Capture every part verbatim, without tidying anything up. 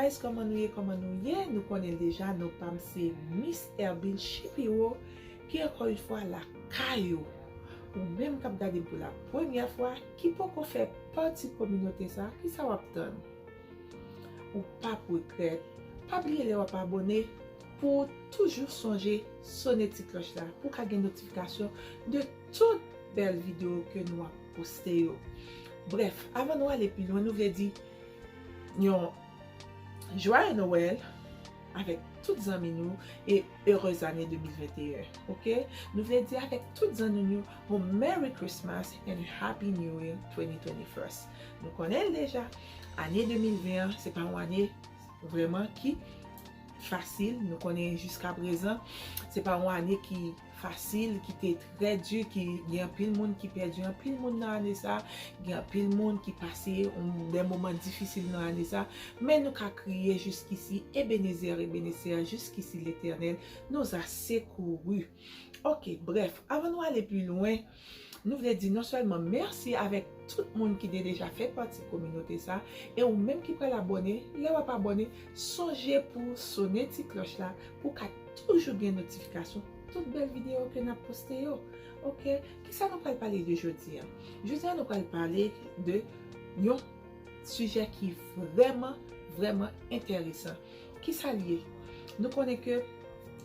Guys, kòman nou ye? Kòman nou ye? Nou konnen l deja, non pa m se Miss Hermine Shapiro, ki ankò yon fwa lakay ou. Ou menm k ap gade m pou la premyè fwa, ki poko fè pati kominote sa, kisa w ap tann? Ou p ap regrèt. Pa bliye lè w ap abòne pou w toujou sonje sone ti klòch la pou w ka gen notifikasyon de tout bèl videyo ke nou ap poste yo. Brèf, avan nou ale pi lwen, nou vle di yon Joyeux Noël avèk tout zanmi nou e heureuse année deux mille vingt et un, ok? Nou vle di avèk tout zanmi nou yon Merry Christmas and Happy New Year twenty twenty-first. Nou konnen l deja, ane de mil ven an, se pa yon ane vrèman ki fasil. Nou konnen jiska prezan, se pa yon ane ki fasil, ki te trè di, ki gen anpil moun ki pèdi anpil moun nan ane sa, gen anpil moun ki pase yon, de moman difisil nan ane sa, men nou ka kriye jiskisi, Ebenezè, Ebenezè, jiskisi Letènèl nous a secourus. Ok, brèf, avan nou ale pi lwen, nou vle di non sèlman mèsi avèk tout moun ki te deja fè pati kominote sa, e ou menm ki pral abòne, lè w ap abòne, sonje pou w sone ti klòch la pou w ka toujou gen notifikasyon tout bèl videyo ke n ap poste yo. Ok, kisa nou pral pale de jodi a? Jodi a nou pral pale de yon sijè ki vrèman, vrèman enteresan. Kisa l ye? Nou konnen ke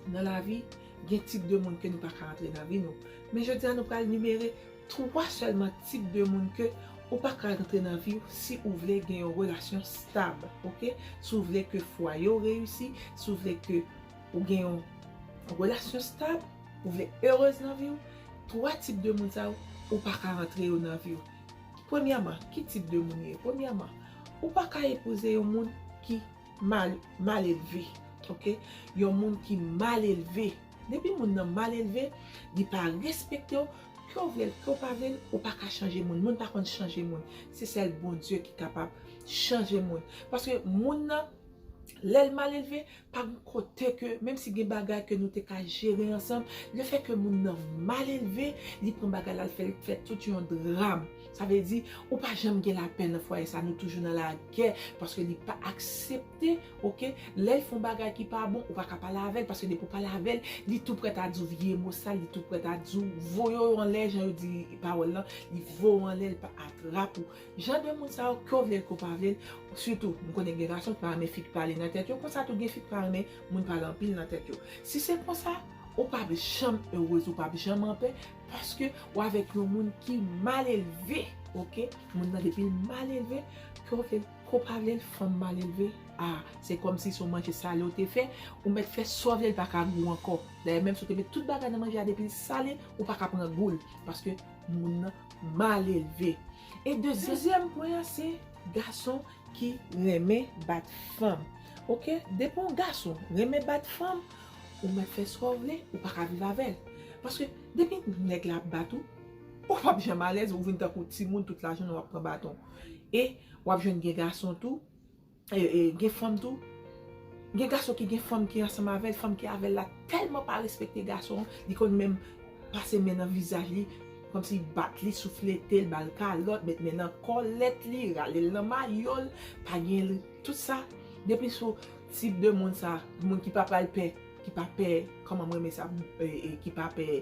nan lavi, gen tip de moun ke nou pa ka rantre nan vi nou. Men jodi a, nou pral nimere twa sèlman tip de moun ke ou pa ka rantre nan vi w si ou vle gen yon relasyon stab, ok? Si w vle ke fwaye w reyisi, si w vle ke ou gen yon relasyon stab, ou vle erez nan vi w, twa tip de moun sa yo, ou pa ka rantre yo nan vi w. Premyèman, ki tip de moun ou ye? Premyèman, ou pa ka epouze yon moun ki mal, mal elve, ok? Yon moun ki mal elve. Depi moun nan mal elve, li pa respekte w, ke w vle l, ke w pa vle l, ou pa ka chanje moun. Moun pa konn chanje moun. Se sèl Bondye ki kapab chanje moun. Paske moun nan, lè l mal elve, pa gen kote ke, menm si gen bagay ke nou te ka jere ansanm, lefètke moun nan mal elve, li pran bagay la, l fè l fè tout yon dram. Sa vle di, ou pa janm gen lapè nan fwaye sa, nou toujou nan lagè, paske li pa aksepte, ok? Lè l fè yon bagay ki pa bon, ou pa ka pale avè l, paske depi w pale avè l, li tou prèt a di w vye mo sal, li tou prèt a di w voye w anlè, jan yo di pawòl lan, li voye w anlè, l pa atrap ou. Jan de moun sa yo, ke w vle l, ke w pa vle l, sitou, m konnen gen gason ki pa renmen fi k pale nan tèt yo, konsa tou gen fi k pa renmen moun pale anpil nan tèt yo. Si se konsa, ou p ap janm erez, ou p ap janm anpè, paske w avèk yon moun ki mal elve, ok? Moun nan depi l mal elve, ke w vle l, ke w pa vle l, fanm mal elve, a, se kòmsi se yon manje sale w te fè, ou mèt fè sa w vle, l pa ka gou ankò. Dayè, menm si w te met tout bagay nan manje a, depi l sale, ou pa ka pran gou l, paske moun nan mal elve. E dezyèm pwen an, se gason ki renmen bat fanm. Ok? Depi yon gason renmen bat fanm, ou mèt fè sa w vle, ou pa ka viv avè l. Paske depi nèg la ap bat ou, ou p ap janm alèz, ou vin tankou timoun tout lajounen w ap pran baton. E w ap jwenn gen gason tou, e, e, gen fanm tou, gen gason ki gen fanm ki ansanm avè l, fanm ki avè l la tèlman pa respekte gason an, li konn menm pase men nan vizaj li, kòmsi bat li, souflete l, ba l kalòt, met men nan kòlèt li, rale l nan mayo l, pa gen l, tout sa. Depi sou tip de moun sa, moun ki pa pral pè, ki pa pè, kòman m renmen sa, e, e, ki pa pè,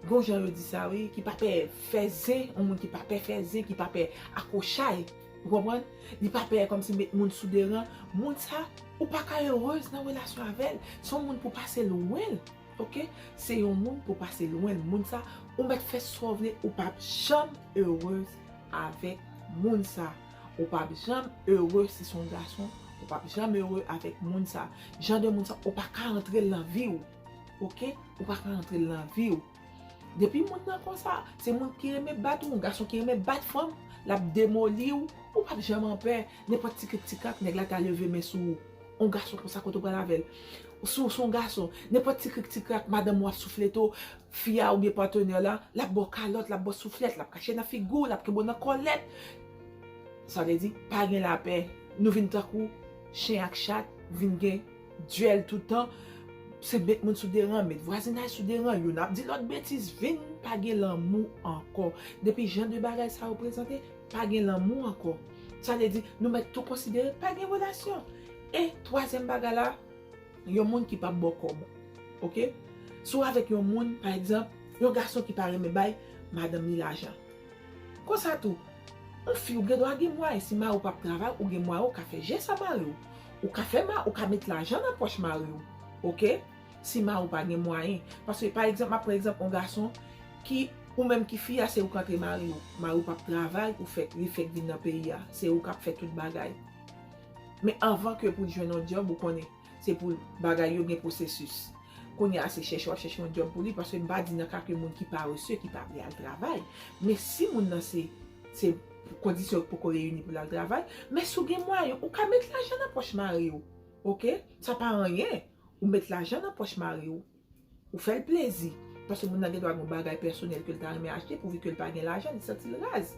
gon jan yo di sa, wi, ki pa pè fè zen, yon moun ki pa pè fè zen, ki pa pè akochay, ou konprann? Li pa pè kòmsi met moun sou deran, moun sa, ou pa ka erez nan relasyon avè l. Se yon moun pou pase lwen l, ok? Se yon moun pou pase lwen l. Moun sa, ou mèt fè sa w vle, ou p ap janm erez avèk moun sa. Ou p ap janm ere si se yon gason, ou p ap janm ere avèk moun sa. Jan de moun sa, ou pa ka antre l nan vi w, ok? Ou pa ka antre l nan vi w. Depi moun nan konsa, se moun ki renmen bat ou, yon gason ki renmen bat fanm, l ap demoli w, ou p ap janm anpè. Nenpòt ti krik ti krak, nèg la ta leve men sou ou. Yon gason konsa, kote w pral avè l? Si w se yon gason, nenpòt ti krik ti krak, madanm ou ap souflete w, fi a oubyen patnè la, l ap ba w kalòt, l ap ba w souflèt, l ap kache nan figi w, l ap kenbe w nan kòlèt. Sa vle di, pa gen lapè. Nou vin tankou chen ak chat, vin gen dyèl toutan. Se met moun sou deran, met vwazinaj sou deran, youn ap di lòt betiz, vin pa gen lanmou ankò. Depi jan de bagay sa yo prezante, pa gen lanmou ankò. Sa vle di, nou mèt tou konsidere pa gen relasyon. E twazyèm bagay la, yon moun ki p ap ba w kòb. Oke? Si w avèk yon moun, pa egzanp, yon gason ki pa renmen bay madanm li lajan. Konsa tou, yon fi ou gen dwa gen mwayen, si mari w p ap travay, ou gen mwayen, ou ka fè jès a mari w. Ou ka fè ma, ou ka met lajan nan pòch mari w. Oke? Si mari w pa gen mwayen. Paske, pa egzanp, m ap pran egzanp yon gason ki, ou menm ki fi a, se ou k antre mari w. Mari w p ap travay, ou fèk, li fèk vin nan peyi a. Se ou k ap fè tout bagay. Men anvan ke pou l jwenn yon djòb, ou konnen, se pou bagay yo gen pwosesis. Kounye a, se chèche w ap chèche yon djòb pou li, paske m pa di nan ka ke moun ki parese, ki pa vle al travay. Men si moun nan se, se kondisyon yo poko reyini pou l al travay, men si w gen mwayen, ou ka met lajan nan pòch mari w. Oke? Sa pa anyen. Ou met lajan nan pòch mari w. Ou fè l plezi. Paske moun nan gen dwa gen yon bagay pèsonèl ke l ta renmen achte, pouvi ke l pa gen lajan, li santi l raz.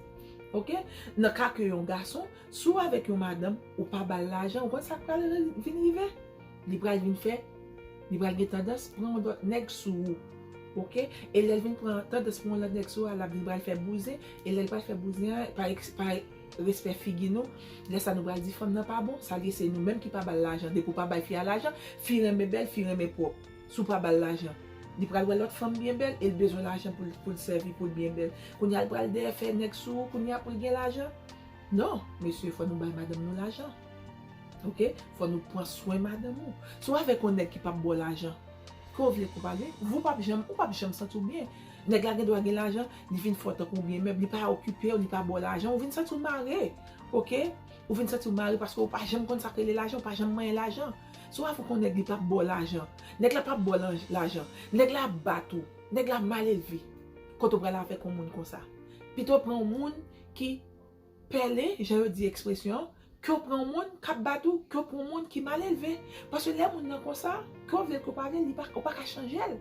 Oke? Nan ka ke yon gason, si w avèk yon madanm, ou pa ba l lajan, ou konn sa k pral vin rive? Li pral vin fè, li pral gen tandans pran yon lòt nèg sou ou. Oke? E lè l vin pran tandans pran yon lòt nèg sou ou, l ap vin pral fè bouzen, e lè l pral fè bouzen an, pa eks-, pa respè figi nou, lè sa nou pral di fanm nan pa bon, sa l ye se nou menm ki pa ba l lajan. Depi w pa bay fi a lajan, fi renmen bèl, fi renmen pwòp. Si w pa ba l lajan, li pral wè lòt fanm byen bèl e l bezwen lajan pou l, pou l sèvi, pou l byen bèl. Kounye a l pral dèyè fè nèg sou ou, kounye a pou l gen lajan. Non, mesye, fò nou bay madanm nou lajan. Oke? Fò nou pran swen madanm ou. Si w avèk yon nèg ki p ap ba w lajan, ke w vle konpare, ou p ap janm, ou p ap janm santi w byen. Nèg la gen dwa gen lajan, li vin fè w tankou w byen mèb, li pa okipe w, li pa ba w lajan, ou vin santi w mare. Oke? Ou vin santi w mare paske ou pa janm konn sa k rele lajan, ou pa janm manyen lajan. Si w avèk yon nèg, li p ap ba w lajan. Nèg la p ap ba w lan-, lajan. Nèg la ap bat ou. Nèg la malelve. Kote w pral avèk yon moun konsa? Pito w pran yon moun ki pèlen, jan yo di ekspresyon an, ke w pran yon moun k ap bat ou, ke w pran yon moun ki malelve. Paske lè moun nan konsa, ke w vle l ke w pa vle l, li pa, ou pa ka chanje l.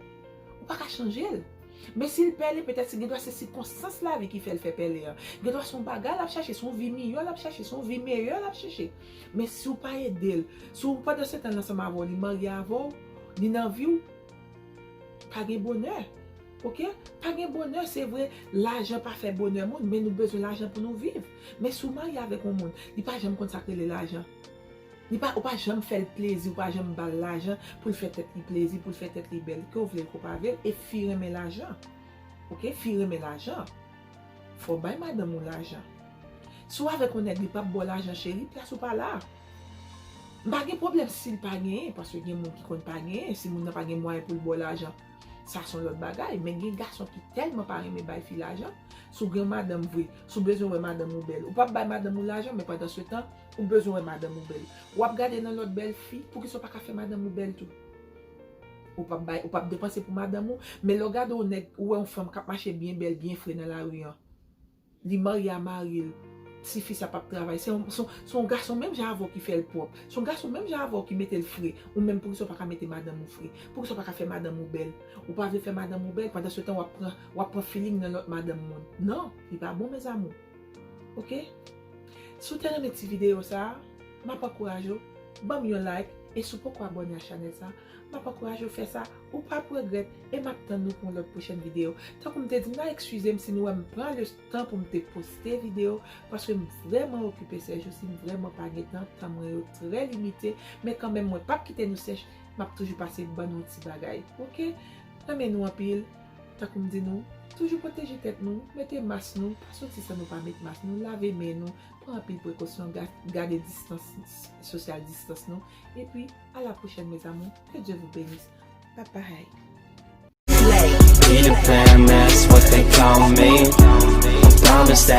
Ou pa ka chanje l. Men si l pèlen, petèt se gen dwa se sikonstans lavi ki fè l fè pèlen an. Gen dwa se yon bagay l ap chache, se yon vi miyò l ap chache, se yon vi meyè l ap chache. Men si w pa ede l, si w pandan se tan l ansanm avè w, li marye avè w, li nan vi w, pa gen bonè. Oke? Pa gen bonè, se vre, lajan pa fè bonè moun, men nou bezwen lajan pou nou viv. Men si w marye avèk yon moun, li pa janm konn sa k rele lajan. Li pa, ou pa janm fè l plezi, ou pa janm ba l lajan pou l fè tèt li plezi, pou l fè tèt li bèl. Ke w vle l, ke w pa vle l, e fi renmen lajan. Oke? Fi renmen lajan. Fò w bay madanm ou lajan. Si w avèk yon nèg, li p ap ba w lajan, cheri, plas ou pa la. M pa gen pwoblèm si l pa genyen, paske gen moun ki konn pa genyen, si moun nan pa gen mwayen pou l ba w lajan, sa se yon lòt bagay. Men gen gason ki tèlman pa renmen bay fi lajan, si w gen madanm vre, si w bezwen wè madanm ou bèl, ou p ap bay madanm ou lajan, men pandan se tan, ou bezwen wè madanm ou bèl. W ap gade nan lòt bèl fi, poukisa w pa ka fè madanm ou bèl tou? Ou p ap bay, ou p ap depanse pou madanm ou, men lè w gade yon nèg, ou wè yon fanm k ap mache byen bèl, byen fre nan lari an, li marye a mari l, tifi sa p ap travay, se yon, se yon, se yon gason menm jan avè w ki fè l pwòp, se yon gason menm jan avè w ki mete l fre, ou menm poukisa w pa ka mete madanm ou fre? Poukisa w pa ka fè madanm ou bèl? Ou pa vle fè madanm ou bèl, pandan se tan w ap pran, w ap pran feeling nan lòt madanm moun. Non, li pa bon, mes amours. Oke? Si w te renmen ti videyo sa a, m ap ankouraje w, ban m yon like, e si w poko abòne a chanèl sa a, m ap ankouraje w fè sa, ou p ap regrèt, e m ap tann nou pou yon lòt pwochèn videyo. Tankou m te di, n a eskize m si nou wè m pran le tan pou m te poste videyo, paske m vrèman okipe sèjousi, m vrèman pa gen tan, tan mwen yo trè limite, men kanmenm mwen p ap kite nou sèch, m ap toujou pase ban nou ti bagay. Oke? Renmen nou anpil. Tankou m di nou, toujou pwoteje tèt nou, mete mas nou, pa soti san nou pa met mas nou, lave men nou, pran anpil prekosyon, ga-, gade distans, sosyal distans nou. Epi, a la pwochèn, mes amours. Que Dieu vous bénisse. Bye bye. Peter Pan, that's what they call me. I promise that